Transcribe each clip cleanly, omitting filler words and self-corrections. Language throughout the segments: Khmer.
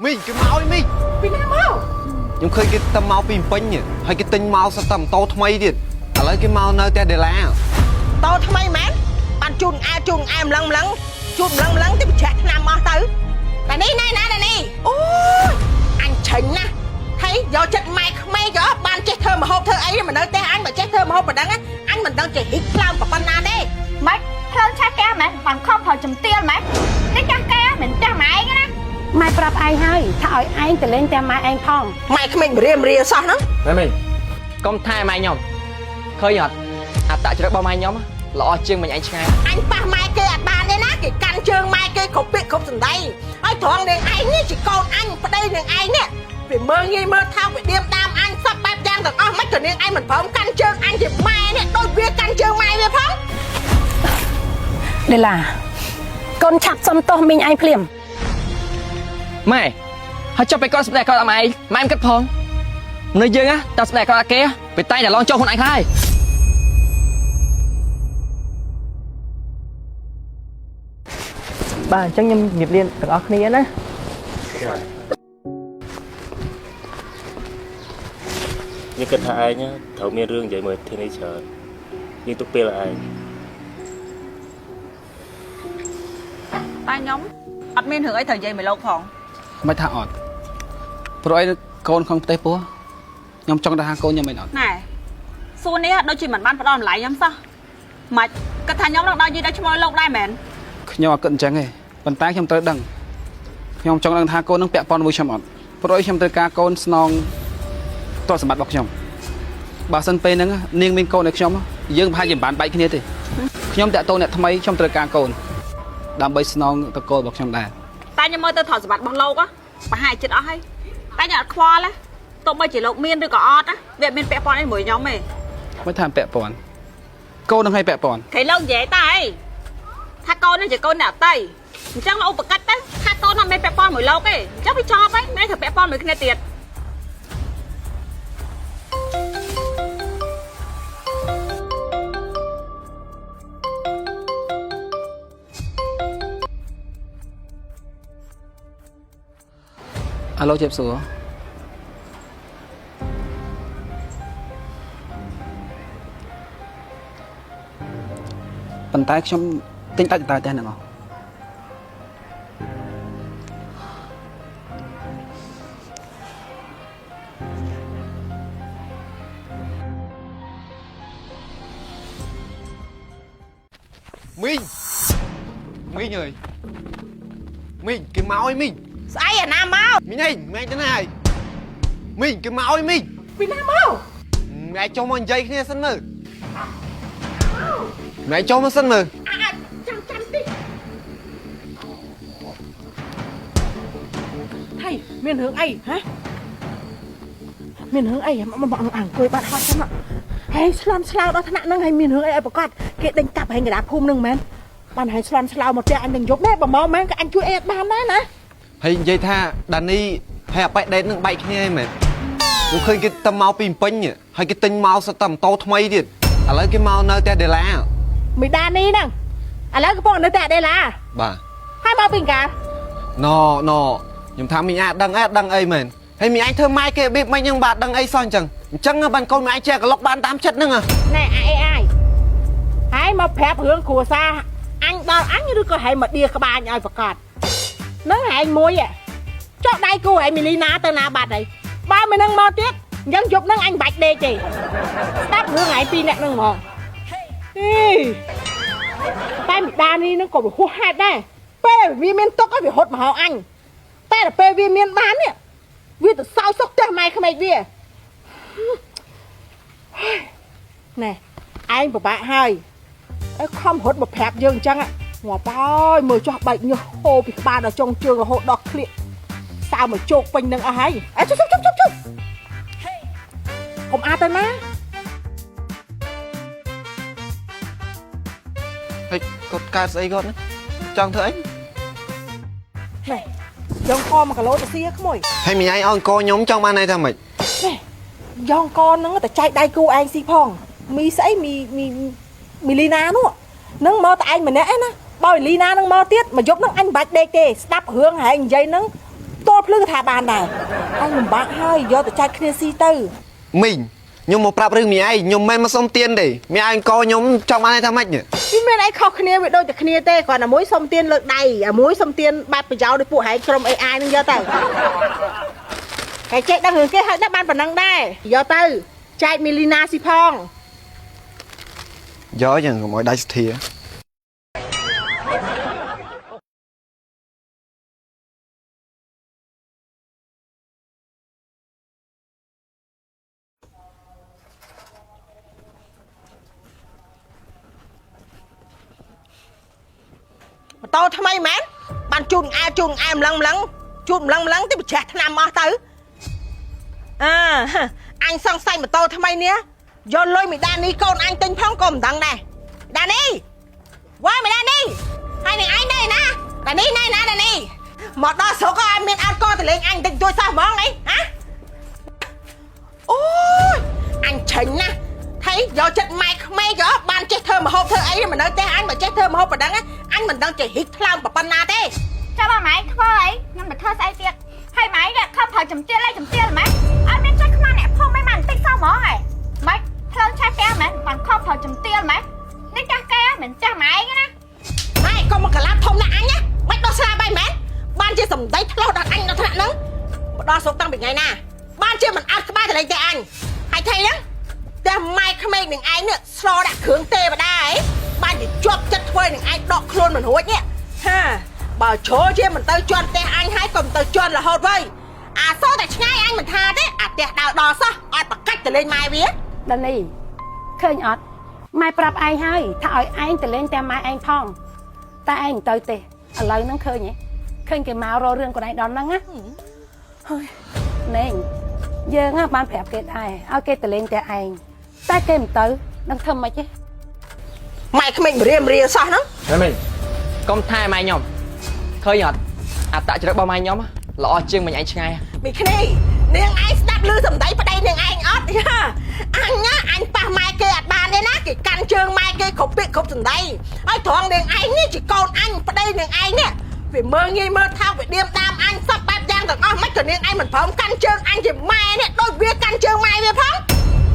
មីងគេមកឲ្យមីង ពីណាមក ខ្ញុំឃើញគេទៅមកពីពេញហើយគេទិញមកសិតតែម៉ូតូថ្មីទៀតឥឡូវគេមកនៅផ្ទះដេឡា តោថ្មីមែនបានជូនអែជូនអែម្លឹងម្លឹងជូនម្លឹងម្លឹងទៅប្រឆាក់ឆ្នាំអស់ទៅតែនេះណែណានេះអូយអញឆេញណាស់ហើយយកចិត្តម៉ែក្មេកបានចេះធ្វើម្ហូបធ្វើអីមិននៅផ្ទះអញបើចេះធ្វើម្ហូបប៉ុណ្ណឹងអញមិនដឹងចេះហ៊ីកខ្លោមប៉ុណ្ណាទេ ម៉េចភ្លើងឆេះផ្ទះមែនបានខំប្រើជំទាលមែននេះចាស់កែមិនចាស់ម៉ែឯងណា ម៉ែប្រាប់ឯងហើយថាឲ្យឯងទៅលេងផ្ទះម៉ែឯងផង ម៉ែក្មេករៀមរៀសោះហ្នឹង ម៉ែមីងកុំថែម៉ែខ្ញុំឃើញអត់អត្តចរិតរបស់ម៉ែខ្ញុំល្អជាងមិញឯងឆ្ងាយ អញប៉ះម៉ែគេអត់បានទេណាគេកាន់ជើងម៉ែគេគ្រប់ពាក្យគ្រប់សម្ដីហើយត្រង់នាងឯងនេះជាកូនអញប្តីនាងឯងនេះវាមើងងាយមើលថោកវាឌៀមដាមអញសពបែបយ៉ាងទាំងអស់មិនក៏នាងឯងមិនព្រមកាន់ជើងអញជាម៉ែនេះដូចវាកាន់ជើងម៉ែវាផង ដេឡាកូនឆាប់សុំទោសមីងឯងភ្លាម ម៉ែហើយចុះไปគាត់ស្ដាយគាត់អត់ម៉ែឯងម៉ែមិនគិតផងនៅយើងណាតែស្ដាយគាត់អត់គេវាតែងតែឡងចុះខ្លួនឯងខ្លះហើយ បាទអញ្ចឹងខ្ញុំជម្រាបលាទាំងអស់គ្នាណា យើងគិតថាឯងត្រូវមានរឿងនិយាយមួយធានីច្រើនយើងទុកពេលឲ្យឯង តែខ្ញុំអត់មានរឿងអីត្រូវនិយាយមួយលោកផង មិនថាអត់ព្រោះអីកូនក្នុងផ្ទះពោះខ្ញុំចង់ទៅហាកូនខ្ញុំមិនអត់ ណែសួរនេះដូចជាមិនបានផ្ដល់តម្លៃខ្ញុំសោះម៉េចគិតថាខ្ញុំនឹងដល់យីដល់ឈ្មោះលោកដែរមែន ខ្ញុំអត់គិតអញ្ចឹងទេប៉ុន្តែខ្ញុំត្រូវដឹងខ្ញុំចង់ដឹងថាកូននឹងពាក់ព័ន្ធមួយខ្ញុំអត់ព្រោះអីខ្ញុំត្រូវការកូនស្នងទ្រព្យសម្បត្តិរបស់ខ្ញុំបើសិនពេលហ្នឹងនាងមានកូនឲ្យខ្ញុំយើងប្រហែលជាមិនបានបែកគ្នាទេខ្ញុំតាក់ទងអ្នកថ្មីខ្ញុំត្រូវការកូនដើម្បីស្នងតកូលរបស់ខ្ញុំដែរ តែខ្ញុំមើលទៅថតសម្បត្តិរបស់លោកប្រហែលចិត្តអស់ហើយតែខ្ញុំអត់ខ្វល់ទេទោះបីជាលោកមានឬក៏អត់វាមានពាក់ព័ន្ធអីមួយខ្ញុំទេ មិនថាពាក់ព័ន្ធកូននឹងឲ្យពាក់ព័ន្ធ គេលោកនិយាយតែអីថាកូននេះជាកូនអ្នកអតីអញ្ចឹងលោកឧបកិច្ចទៅថាកូនអត់មានពាក់ព័ន្ធមួយលោកទេអញ្ចឹងវាចប់ហើយមិនត្រូវពាក់ព័ន្ធមួយគ្នាទៀត អាឡូជេបសួរប៉ុន្តែខ្ញុំទិញដាច់តើផ្ទះហ្នឹងអស់ មីងមីងអើយមីងគេមកឲ្យមីង ស្អីអាណាមក មីងឯងមីងទៅណាហើយមីងគេមកឲ្យមីង ពីណាមក មីងឯងចូលមកនិយាយគ្នាសិនមើលមីងឯងចូលមកសិនមើល អាចចាំចាំតិចថៃមានរឿងអីហ៎មានរឿងអីមកមកអង្គុយបាត់ហត់ចឹងហើយស្លន់ស្លោដល់ថ្នាក់ហ្នឹងហើយមានរឿងអីឲ្យប្រកាសគេដេញកាប់ហើយកដាភូមិហ្នឹងមែនបានហើយស្លន់ស្លោមកផ្ទះអញនឹងយប់ដែរបើមកមែនក៏អញជួយអីអត់បានដែរណា ហើយនិយាយថាដានីហើយអាប៉ែដេតនឹងបែកគ្នាហ្នឹងមែនខ្ញុំឃើញគេទៅមកពីពេញហើយគេទិញមកសិតតែម៉ូតូថ្មីទៀតឥឡូវគេមកនៅផ្ទះដេឡា មីដានីហ្នឹងឥឡូវកំពុងនៅតែអដេឡា បាទ ហើយមកពីកា ណណខ្ញុំថាមីងអាចដឹងអីដឹងអីមែនហើយមីងឯងធ្វើម៉ែគេរបៀបម៉េចហ្នឹងបាទដឹងអីសោះអញ្ចឹងអញ្ចឹងបានកូនមីងឯងចេះក្លុកបានតាមចិត្តហ្នឹងហ៎ ណែអាអេអាយហើយមកប្រាប់រឿងគ្រួសារអញដល់អញឬក៏ហើយមកដៀក្បាលអញឲ្យប្រកាសហ្នឹងហែងមួយចុះដៃគូហែងមីលីណាទៅណាបាត់ហើយបើមិននឹងមកទៀតអញ្ចឹងយប់ហ្នឹងអញមិនបាច់ដេកទេស្ដាប់រឿងហែងពីរអ្នកហ្នឹងហ្មងអីតែមីដានេះហ្នឹងក៏វាហួសហេតុដែរពេលវាមានទុកឲ្យវាហត់មកហៅអញតែដល់ពេលវាមានបាននេះវាទៅសោយសុកផ្ទះម៉ែក្មេកវាណែឯងពិបាកហើយឯងខំរត់មកប្រាប់យើងអញ្ចឹងងាប់ហើយមើលចោះបែកញើសហូរពីក្បាលដល់ចុងជើងរហូតដល់ក្លៀកសើមកជោកពេញនឹងអស់ហើយអេជុបជុបជុបជុបកុំអាទៅណា ហើយគាត់កើតស្អីគាត់ណាចង់ធ្វើអី ណែយ៉ងក1គីឡូទៅសៀក្មួយ ហើយមីងឯងឲ្យអង្គខ្ញុំចង់បានន័យថាម៉េច ណែយ៉ងកហ្នឹងតែចែកដៃគូឯងស៊ីផងមីស្អីមីមីមីលីណានោះនឹងមកតែឯងម្នាក់ឯណាបើលីណានឹងមកទៀតមកយប់នឹងអញមិនបាច់ដេកទេស្ដាប់រឿងហែងនិយាយនឹង ទល់ភ្លឺក៏ថាបានដែរឯងលំបាកហើយយកទៅចែកគ្នាស៊ីទៅ មីងខ្ញុំមកប្រាប់រឿងមីឯងខ្ញុំមិនមកសុំទៀនទេមីឯងកខ្ញុំចង់បានឲ្យថាម៉េចនេះ វាមានអីខុសគ្នាវាដូចតែគ្នាទេគ្រាន់តែមួយសុំទៀនលើកដៃអាមួយសុំទៀនបែបប្រយោជន៍ដូចពួកហែងក្រុម AI នឹងយកទៅតែចេះដឹងរឿងគេហើយដឹងបានប៉ុណ្ណឹងដែរយកទៅចែកមីលីណាស៊ីផង យកយ៉ាងកុំឲ្យដាច់សទ្ធា ម៉ូតូថ្មីមែនបានជូនអែជូនអែម្លឹងម្លឹងជូនម្លឹងម្លឹងទៅប្រច្រាស់ថ្នាំអស់ទៅអើអញសង្ស័យម៉ូតូថ្មីនេះយកលុយមីដានីកូនអញទិញផងក៏មិនដឹងដែរដានីវ៉ាមីដានីហើយនឹងឯងដែរណាដានីណែណាដានីមកដល់ស្រុកក៏អត់មានអត់កទៅលេងអញទិញទួយសោះហ្មងអីហ៎អូយអញឆេញណាស់ថៃយកចិត្តម៉ែក្មេកបានចេះធ្វើម្ហូបធ្វើអីមិននៅផ្ទះអញបើចេះធ្វើម្ហូបប៉ុណ្ណឹងអញមិនដឹងចេះហ៊ីកថ្លើមប៉ុណ្ណាទេ ចាំបើម៉ែធ្វើអីខ្ញុំទៅធ្វើស្អីទៀតហើយម៉ែនេះខំប្រើចំទៀលអីចំទៀលម៉ែអត់មានចិត្តខ្មាស់អ្នកភូមិមិនបានបន្តិចសោះហ្មងហ៎ម៉េចភ្លើងឆេះផ្ទះម៉ែបានខំប្រើចំទៀលម៉ែនេះចាស់គេមិនចាស់ម៉ែឯងណា ម៉ែកុំមកកលាប់ធំណាស់អញណាមិនដោះស្រាបាយមែនបានជាសម្ដីឆ្លោះដល់អញដល់ថ្នាក់ហ្នឹងមកដល់ស្រុកតាំងពីថ្ងៃណាបានជាមិនអត់ក្បាលតលេងតែអញហើយថៃហ្នឹងផ្ទះម៉ែក្មេកនឹងឯងនេះស្លដាក់គ្រឿងទេវតាឯងបានជាជាប់ចិត្តធ្វើនឹងឯងដកខ្លួនមិនរួចនេះហាបើជ្រុលជាមិនទៅជន់ផ្ទះអញហើយកុំទៅជន់រហូតវិញអាសូរតែឆ្ងាយអញមិនថាទេអាផ្ទះដើរដល់សោះអត់ប្រកាច់ទៅលេងម៉ែវា ដានីឃើញអត់ម៉ែប្រាប់ឯងហើយថាឲ្យឯងទៅលេងតែម៉ែឯងផងតែឯងមិនទៅទេឥឡូវហ្នឹងឃើញទេឃើញគេមករករឿងខ្លួនឯងដល់ហ្នឹងណាហើយណែងយើងបានប្រាប់គេដែរឲ្យគេទៅលេងតែឯងតែគេមិនទៅនឹងធ្វើម៉េចទេ ម៉ែក្មេងរៀមរៀសោះហ្នឹង មែនកុំថែម៉ែខ្ញុំឃើញអត់អត្តចរិតរបស់ម៉ែខ្ញុំល្អជាងមិញឯងឆ្ងាយ មីគ្នានាងឯងស្ដាប់ឮសំដីប្តីនាងឯងអត់អញណាអញប៉ះម៉ែគេអត់បានទេណាគេកាន់ជើងម៉ែគេគ្រប់ពាក្យគ្រប់សំដីហើយត្រង់នាងឯងនេះជាកូនអញប្តីនាងឯងនេះវាមើងងាយមើលថោកវាឌៀមតាមអញសពបែបយ៉ាងទាំងអស់មិនក៏នាងឯងមិនព្រមកាន់ជើងអញជាម៉ែនេះដូចវាកាន់ជើងម៉ែវាផង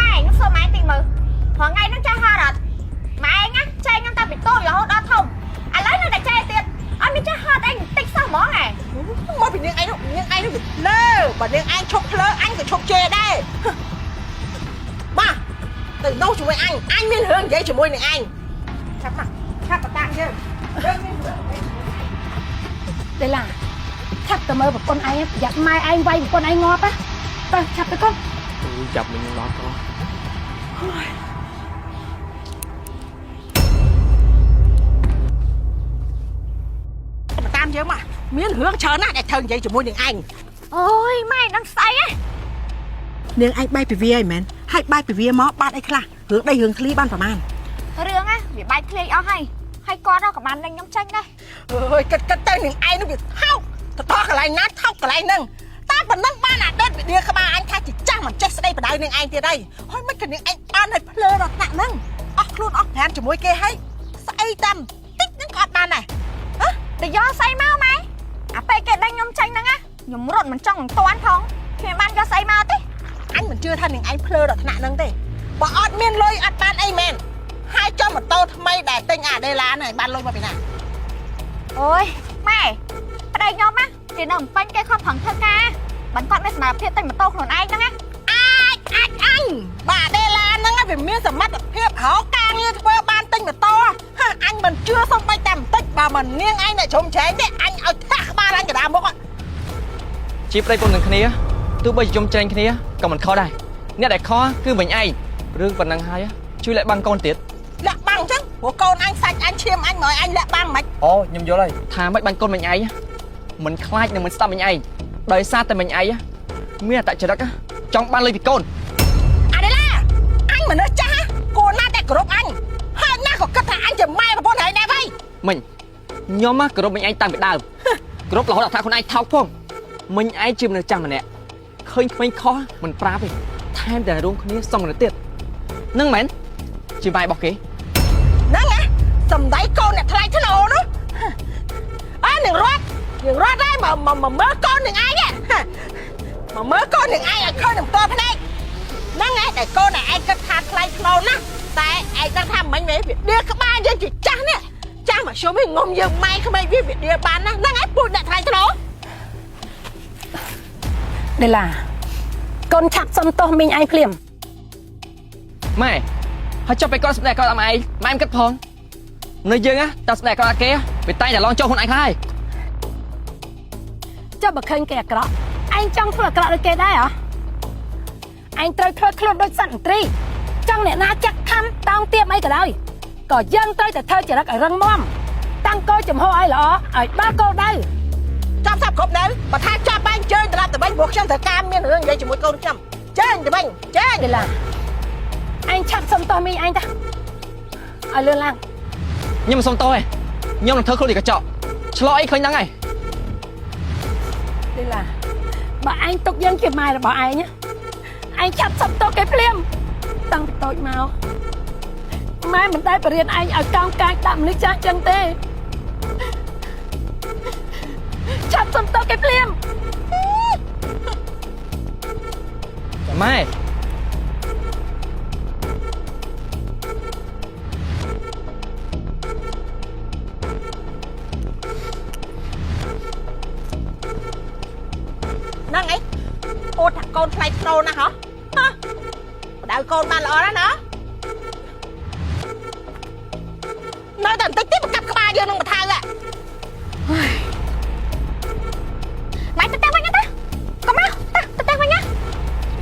ម៉ែខ្ញុំសុំម៉ែតិចមើលព្រោះថ្ងៃហ្នឹងចាស់ហត់អត់ម៉ែណាចែកខ្ញុំតាំងពីតូចរហូតដល់ធំឥឡូវនៅតែចែកទៀតអត់មានចាស់ហត់អីបន្តិចសោះហ្មងហ៎ មកពីនាងឯងនោះនាងឯងនោះវាលើបើនាងឯងឈប់ភ្លើអញក៏ឈប់ជេរដែរបាទទៅនោះជាមួយអញអញមានរឿងនិយាយជាមួយនឹងឯងឆាប់មកឆាប់បតាំងយើងយើងមានរឿង ដេឡាឆាប់ទៅមើលប្រពន្ធឯងប្រយ័ត្នម៉ែឯងវាយប្រពន្ធឯងងាប់ណាទៅឆាប់ទៅកូន ចាប់មិញដល់កូន មកតាមយើងមកមានរឿងច្រើនណាស់ដែលត្រូវនិយាយជាមួយនឹងឯង អូយម៉ែនឹងស្អីហ៎ នាងឯងបែកពីវាហើយមែនហើយបែកពីវាមកបានអីខ្លះរឿងដីរឿងធ្លីបានប្រហែល រឿងណាវាបែកធ្លាយអស់ហើយហើយគាត់ក៏បានលេងខ្ញុំចាញ់ដែរ អើយគិតគិតទៅនាងឯងនោះវាថោកទៅតកន្លែងណាថោកកន្លែងហ្នឹងតែប៉ុណ្ណឹងបានអាដេតវិឌាក្បាលអញថាជាចាស់មិនចេះស្ដីបដៅនាងឯងទៀតហើយហើយមិនក៏នាងឯងបានឲ្យភ្លើដល់ថ្នាក់ហ្នឹងអស់ខ្លួនអស់ប្រានជាមួយគេហើយស្អីតាមតិចហ្នឹងក៏អត់បានដែរហ៎ ទៅយកស្អីមកម៉ែអាពេលគេដេញខ្ញុំចាញ់ហ្នឹងណាខ្ញុំរត់មិនចង់មិនតាន់ផងខ្ញុំបានយកស្អីមកទេ អញមិនជឿថានាងឯងភ្លើដល់ថ្នាក់ហ្នឹងទេបើអត់មានលុយអត់បានអីមែនហើយចុះម៉ូតូថ្មីដែលទិញអាដេឡាហ្នឹងបានលុយមកពីណា អូយម៉ែប្តីខ្ញុំណាគេនៅពេញគេខំប្រឹងធ្វើការបានគាត់មានសមត្ថភាពទិញម៉ូតូខ្លួនឯងហ្នឹងណា អាចអាចអញបាទដេឡាហ្នឹងវាមានសមត្ថភាពរកការងារធ្វើបានទិញម៉ូតូហ่าអញមិនជឿសំបីតែបន្តិចបើមិននាងឯងអ្នកជ្រុំជ្រែងទេអញឲ្យធាក់ក្បាលអញកណ្ដាលមុខ ជាប្តីប្រពន្ធនឹងគ្នាទោះបីជាជុំច្រែងគ្នាក៏មិនខុសដែរអ្នកដែលខុសគឺមិញឯងរឿងប៉ុណ្ណឹងហើយជួយលាក់បាំងកូនទៀត លាក់បាំងអញ្ចឹងព្រោះកូនអញសាច់អញឈាមអញមកឲ្យអញលាក់បាំងមិន អូខ្ញុំយល់ហើយថាមិនបាញ់កូនមិញឯងមិនខ្លាចនិងមិនស្ដាប់មិញឯងដោយសារតែមិញឯងមានអត្តចរិតចង់បានលុយពីកូន អាដេឡាអញមនុស្សចាស់គួរណាស់តែគោរពអញហើយណាក៏គិតថាអញជាម៉ែប្រពន្ធហើយដែរវ៉ៃ មិញខ្ញុំគោរពមិញឯងតាំងពីដើមគោរពរហូតដល់ថាខ្លួនឯងថោកផងមិញឯងជាមនុស្សចាស់ម្នាក់ឃើញក្មេងខុសមិនប្រាប់ទេថែមតែរួមគ្នាសុំមនុស្សទៀតនឹងមែនជាម៉ែរបស់គេ ហ្នឹងណាសំដីកូនអ្នកថ្លៃថ្នូរនោះអើនឹងរត់ យើងរត់ហើយមកមកមើលកូននឹងឯងមកមើលកូននឹងឯងឲ្យឃើញនឹងតភ្នែកហ្នឹងឯងតែកូនឯងគិតថាថ្លៃថ្នូរណាស់តែឯងដឹងថាមិញវាដៀក្បាលយើងជាចាស់នេះចាស់មកជុំឯងងុំយើងម៉ែក្មេងវាវាដៀបានណាហ្នឹងឯងពូជអ្នកថ្លៃថ្នូរ ដេឡាកូនឆាប់សុំទោសមីងឯងភ្លាម ម៉ែហើយចុះไปគាត់ស្ដាយគាត់អមឯងម៉ែមិនគិតផងនៅយើងណាតែស្ដាយគាត់អាគេវាតែងតែឡងចូលខ្លួនឯងខ្លះហើយ ចុះបើឃើញគេអាក្រក់ឯងចង់ធ្វើអាក្រក់ដូចគេដែរហ៎ឯងត្រូវធ្វើខ្លួនដូចសត្វឥន្ទ្រីចង់អ្នកណាចាក់ខំតោងទៀបអីក៏ដោយក៏យើងត្រូវតែធ្វើចរិតឲ្យរឹងមាំតាំងគោលចំហឲ្យល្អឲ្យដល់គោលដៅ ចាប់សាប់គ្រប់នៅបើថាចាប់បាញ់ជើញត្រឡប់ទៅវិញព្រោះខ្ញុំត្រូវការមានរឿងនិយាយជាមួយកូនខ្ញុំជើញទៅវិញជើញ ដេឡាឯងឆាប់សុំទោសមីងឯងតាឲ្យលឿនឡើង ខ្ញុំមិនសុំទោសទេខ្ញុំនឹងធ្វើខ្លួនដូចកញ្ចក់ឆ្លោះអីឃើញហ្នឹងហើយ ដេឡាបើឯងទុកយើងជាម៉ែរបស់ឯងណាឯងឆាប់សុំទោសគេភ្លាមតាំងពីតូចមកម៉ែមិនដែលបរៀនឯងឲ្យកោងកាចដាក់មនុស្សចាស់ចឹងទេឆាប់សុំទោសគេភ្លាម ម៉ែ ហ្នឹងឯងអូថាកូនថ្លៃថ្នូរណាស់ហ៎ហ៎បដៅកូនបានល្អណាស់ណានៅតែបន្តិចទៀតមកកាប់ក្បាលយើងនឹងមកថៅ ម៉ែទៅផ្ទះវិញទៅកុំមកទៅផ្ទះវិញណា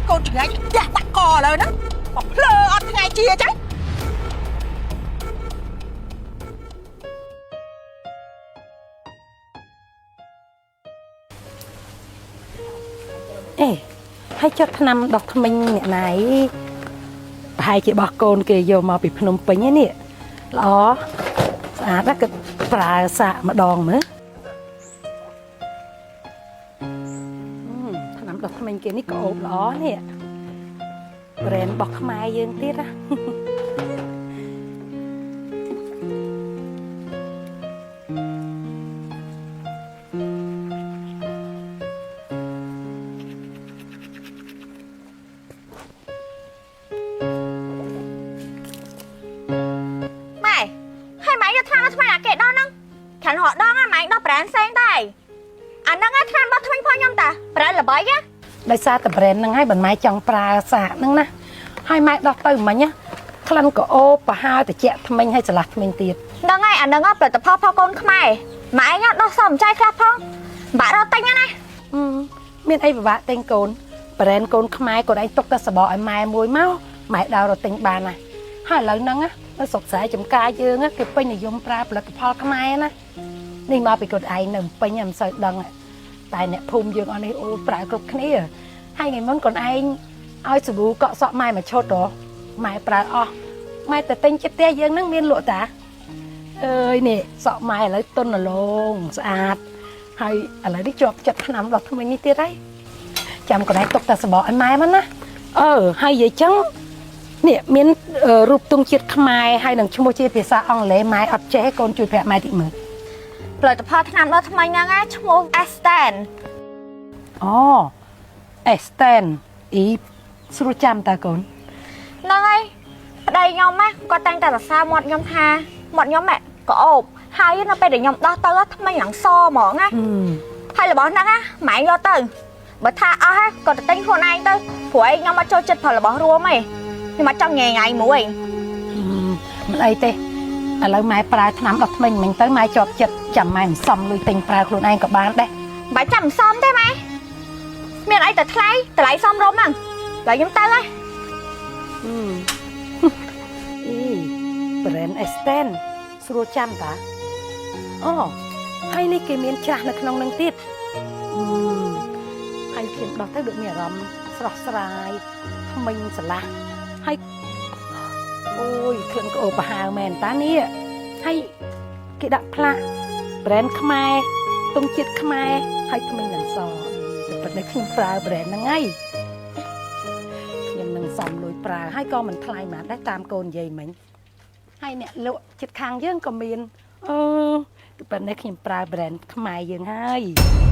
កូនឆ្ងាយផ្ទះដាក់កឥឡូវហ្នឹងមកភ្លើអត់ថ្ងៃជាអញ្ចឹង អេហើយចុះថ្នាំដោះថ្មិញអ្នកណៃប្រហែលជារបស់កូនគេយកមកពីភ្នំពេញឯនេះល្អស្អាតណាស់គិតប្រើសាកម្ដងមើលថ្នាំដោះថ្មិញគេនេះក៏អូបល្អនេះប្រេនរបស់ខ្មែរយើងទៀតណា ម៉ែហើយម៉ែយកថ្នាំដល់ថ្មីអាគេដល់ហ្នឹងខានរកដងម៉ែដល់ប្រែនផ្សេងដែរអាហ្នឹងថ្នាំដល់ថ្មីផងខ្ញុំតាប្រែនល្បីណា ដោយសារតែប្រេនហ្នឹងហើយមិនម៉ែចង់ប្រើសាកហ្នឹងណាហើយម៉ែដោះទៅមិញណាក្លិនក៏អូបប្រហើត្រជាក់ថ្មិញហើយស្រឡះថ្មិញទៀត ហ្នឹងហើយអាហ្នឹងផលិតផលផលកូនខ្មែរម៉ែឯងដោះសមចៃខ្លះផងបាក់រត់ទិញណា មានអីពិបាកទិញកូនប្រេនកូនខ្មែរកូនឯងទុកតែសបកឲ្យម៉ែមួយមកម៉ែដើររត់ទិញបានណាហើយឥឡូវហ្នឹងណានៅស្រុកស្រែចំការយើងគេពេញនិយមប្រើផលិតផលខ្មែរណានេះមកពីកូនឯងនៅពេញមិនសូវដឹងតែអ្នកភូមិយើងអស់នេះអូប្រើគ្រប់គ្នាហើយថ្ងៃមុនកូនឯងឲ្យសាប៊ូកក់សក់ម៉ែមួយឈុតហ៎ម៉ែប្រើអស់ម៉ែទៅទិញចិត្តផ្ទះយើងហ្នឹងមានលក់តាអើយនេះសក់ម៉ែឥឡូវទន់រលោងស្អាតហើយឥឡូវនេះជាប់ចិត្តថ្នាំដល់ថ្មីនេះទៀតហើយចាំកូនឯងទុកតែសបកឲ្យម៉ែមកណាអឺហើយនិយាយចឹងនេះមានរូបទង់ជាតិខ្មែរហើយនឹងឈ្មោះជាភាសាអង់គ្លេសម៉ែអត់ចេះកូនជួយប្រាប់ម៉ែតិចមើល ផលិតផលថ្នាំដល់ថ្មីហ្នឹងណាឈ្មោះ Astan អូ Astan អ៊ីស្រួលចាំតាកូន ហ្នឹងហើយប្តីខ្ញុំណាគាត់តែងតែសរសើរមាត់ខ្ញុំថាមាត់ខ្ញុំក៏អូបហើយនៅពេលដែលខ្ញុំដោះទៅថ្មីឡើងសហ្មងណាហើយរបស់ហ្នឹងណាម៉ែយកទៅបើថាអស់ក៏ទៅទិញខ្លួនឯងទៅព្រោះឯងខ្ញុំអត់ចូលចិត្តផលរបស់រួមទេខ្ញុំអត់ចង់ញ៉ៃញ៉ៃមួយ មិនអីទេឥឡូវម៉ែប្រើថ្នាំដោះថ្មិញមិញទៅម៉ែជាប់ចិត្តចាំម៉ែមិនសមលុយទិញប្រើខ្លួនឯងក៏បានដែរ បើចាំមិនសមទេម៉ែមានអីតែថ្លៃតម្លៃសមរម្យហ្នឹងឡើយខ្ញុំទៅហើយ អី brand Astan ស្រួលចាំតាអូហើយនេះគេមានច្រាស់នៅក្នុងនឹងទៀតហើយខ្ញុំដោះទៅដូចមានអារម្មណ៍ស្រស់ស្រាយថ្មិញស្រឡះហើយអូយក្លិនក៏អូប្រហើមែនតានេះហើយគេដាក់ផ្លាក brand ខ្មែរទង់ជាតិខ្មែរហើយថ្មិញនឹងសតែប៉ុន្តែខ្ញុំប្រើ brand ហ្នឹងហើយខ្ញុំនឹងសំលុយប្រើហើយក៏មិនថ្លៃហ្មងដែរតាមកូននិយាយមិញហើយអ្នកលក់ចិត្តខាងយើងក៏មានអឺ ប៉ុន្តែខ្ញុំប្រើ brand ខ្មែរយើងហើយ។